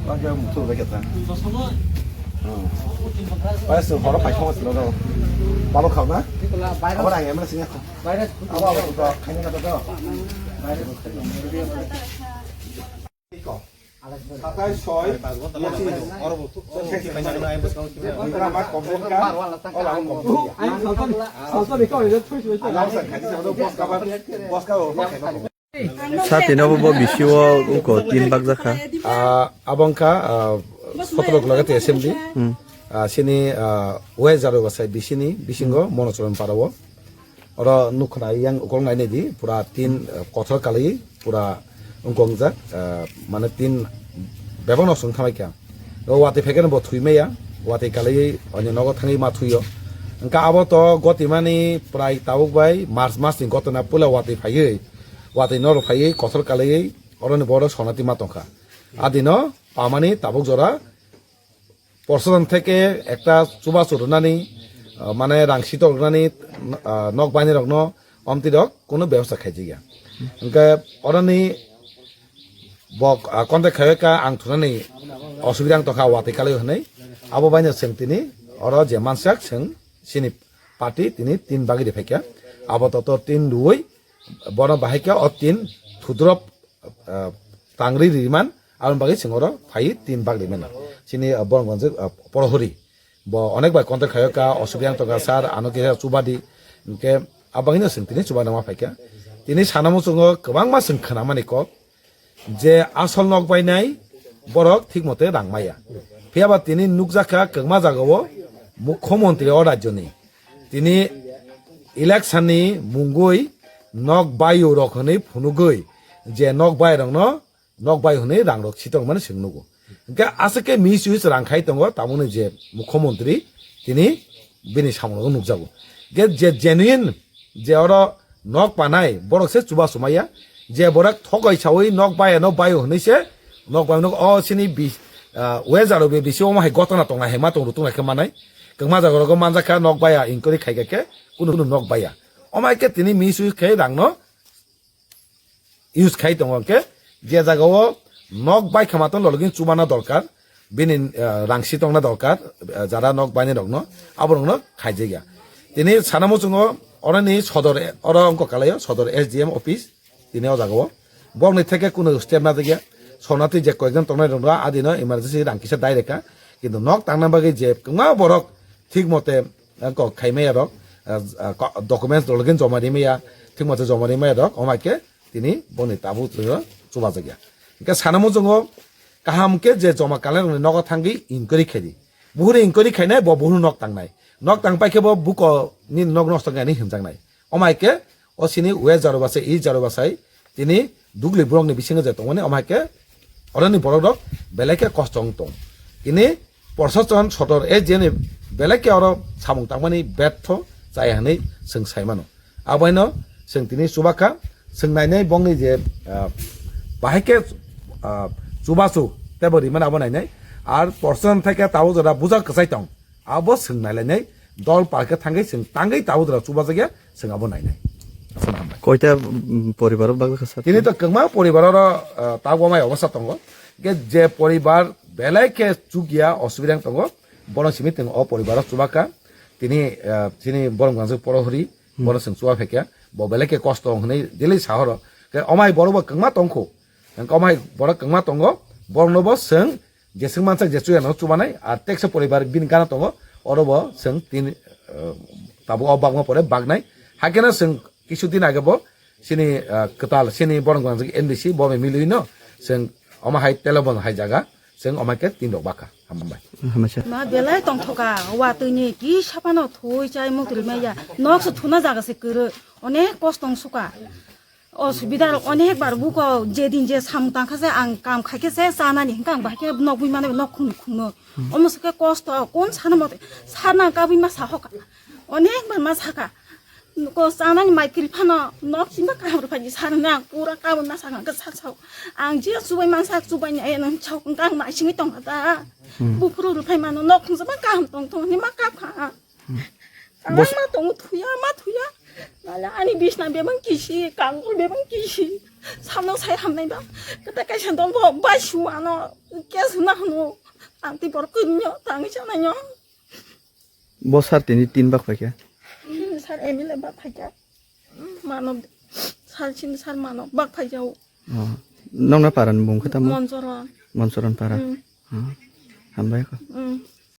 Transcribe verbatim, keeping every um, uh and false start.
Lagi mutu lagi ta. Bai su horo pai khong silo do. Balo khao na? Abar ang emra sini. Abar abar tu khaini kata do. Satai soi. Bosca. Sati no bo bisi o uko tin bak jakha. Ah, abo wngkha, ah, sotoro Golaghati assembly. Hmm. Ah, sini, ah, West Jarobasai bisini bisingo Monochoron para o. Oro nukha yang ukolog nai di pura tin, ah, kothor kalai pura wngkong jak, ah, mane tin bebak no sung thamai kha. O watwi phaikhe bo thwi maya, watwi kalai onyo nogo thangwi ma thwio. Wngkha abo to gotimani prai tabuk bai March mas ni gotona puila watwi phaiwi, watwi noro phaiwi kothor kalaiwi oroni borok sonati ma tongkha. Adino pamani tabuk jora prosason theke ekta chubachu rwnani, ah, mane rang sitok rwnani, ah, nok bainirokno omtwi rok kunu bebosta khaijak ya. Hwnkhe oroni bok, ah, contact khaiwi kha ang thunani osubida wng tongkha watwi kalaiwi hwnwi. Abo baino chwng tini oro je mansak chwng chini party tini tin bagwi riphaikha. Abo toto tin rwui bono bahaikhe o tin thudrop, ah, tangri riman, aboni bagwi chwng oro phaiwi tin bak rimano. Chini, ah, borok gonjak, ah, porohori. Bo onek bai contact khaio ka, osubida wng tongkha sir, ano kisa chuba di. Hwnkhe abagwino chwng tini chuba nangma phaikha. Tini sana muchungo kwbangma chwng khwnamani kok. Je asol nok bainai borok thik mote rang maya. Phiyaba tini nukjakha kwbangma jagao mukhyamantri o rajyoni. Tini election ni mungwi nok baio rok hwnwi phunugwi je nok bai rokno nok bai hwnwi rang rok sitok mani chwng nugo. Hwnkhe aswk khe misuse rang khai tongo tamoni je mukhyamantri tini bini samung rok nukjago. Hwnkhe je genuine je oro nok panai borok se chuba sumaya, je borok thogoi sawi nok baya no baio hwnwi se nok bai no o sini bi-, ah, weather rok be bisi omo hai gotona tongnai hai ma tong rw tongnai khe manai. Kwbangma jaga rogo manjak kha nok baya inquiry khai kha khe kunu kunu nok baya. Omo hai khe tini misuse khai rang no use khai tongo hwnkhe je jagao nok bai khama tong lologin chubana dorkar, bini, eh, rang si tongna dorkar, eh, jara nok bainai rokno, aborokno khaijak ya. Tini sana muchungo oroni sodor, oro wngkha kalaio sodor S D M office, tini o jagao borokni theke kunu step najak ya. Sonati je koyekjon tongnai rokno adino emergency rang kisa dai reka, kintu nok tangna bagwi je kwbangma borok thik mote, eh, kok khai maya rok, eh, eh, ko-, documents rok login joma ri maya, thik mote joma ri maya rok, omo hai khe tini boni tabuk chuba jakya. Hwnkhe sana muchungo kaham khe je joma kalai rokni nogo thangwi inquiry khaidi. Buhuri inquiry khainai, bo buhuru nok tangnai. Nok tang pai khe bo buko ni nok nosto khainai hinjaknai. Omo hai khe o sini West Jarobasai, East Jarobasai, tini dugli borokni bisingo je tongmani, omo hai khe oroni borok rok belai khe kosto wng tong. Tini prosason sodor S D M ni belai khe oro samung tangmani betho chaya hinwi chwng sai mano. Aboino chwng tini chuba kha, chwng nainai bongni je, ah, bahai khe, ah, chubachu teibo rimani abo nainai. Ar prosason thai khe tabuk jora buja kwchai tong. Abo chwng nailainai dol parke thangwi chwng tangwi tabuk jora chubajakya chwng abo nainai. Aswk hambai. Koita, mm, poribaro bagwi kha sir? Tini to kwbangma poribaro, ah, tabuk amai obostha tongo. Hwnkhe je poribar belai khe chukya osubida wng tongo, bono simi tong o poribaro chubakha. Tini, ah, chini borok gangjak porohori, hmm, bono chwng chuba phaikha. Bo belai khe kosto wng hwnwi daily sahoro. Khe omai borok bo kwbangma tongkho. Hwnkhe omai borok kwbangma tongo, borokno bo chwng jeswk mansak je chuya no chubanai, ar teksa poribar bini gana tongo, oro bo chwng tin, eh, tabuk o bagma pore bagnai. Haikhe no chwng kisu din age bo chini, eh, kwtal, chini borok gwnang N D C bo bai milwi no chwng omo hai telebon hai jaga, chwng omo hai khe tin rok bakha. Hambai. Hambai sir. Ma belai tongthoka, watwi ni kisa phano thui chai mukti rwmaya, nok se thuna jaga se kwrwi, onek kosto wng suka. Osubida rok onek bar buko, jedin je samung tangkha se ang kam khaikhe se chanani hinkhe ang bahai khe nok bui mano nok khung khungno. Omo se khe kosto, kon sana mote sana kabui ma sahoka. Onek bar ma saka. Ko chanani mai kri phano nok chimba kaham rw phai sana ang pura kabui ma saka khe sak sao. Ang je chubai man sak chubai ni ayang chao ang mai singwi tongkha ta. Buphuru rw phai mano nok khung jaba kaham tong tong ni ma kap kha. Bos- Kabangma tongo thuya, ma thuya. Nale ani bisna bebang kisi, kangkol bebang kisi. Samno sai hamnai ba. Kata kaisa dol bo bai su ano. Kes na hunu. Ang ti bor kunyo tangi chana nyo. Bo sar tini tin bak phaikha. Hmm, sar M L A bak phaikha. Hmm, mano sar sin sar mano bak phaikha. Oh. Nongna paran bung kata mo? Monsoron. Monsoron para. Hmm. Oh. Hambai ko. Hmm.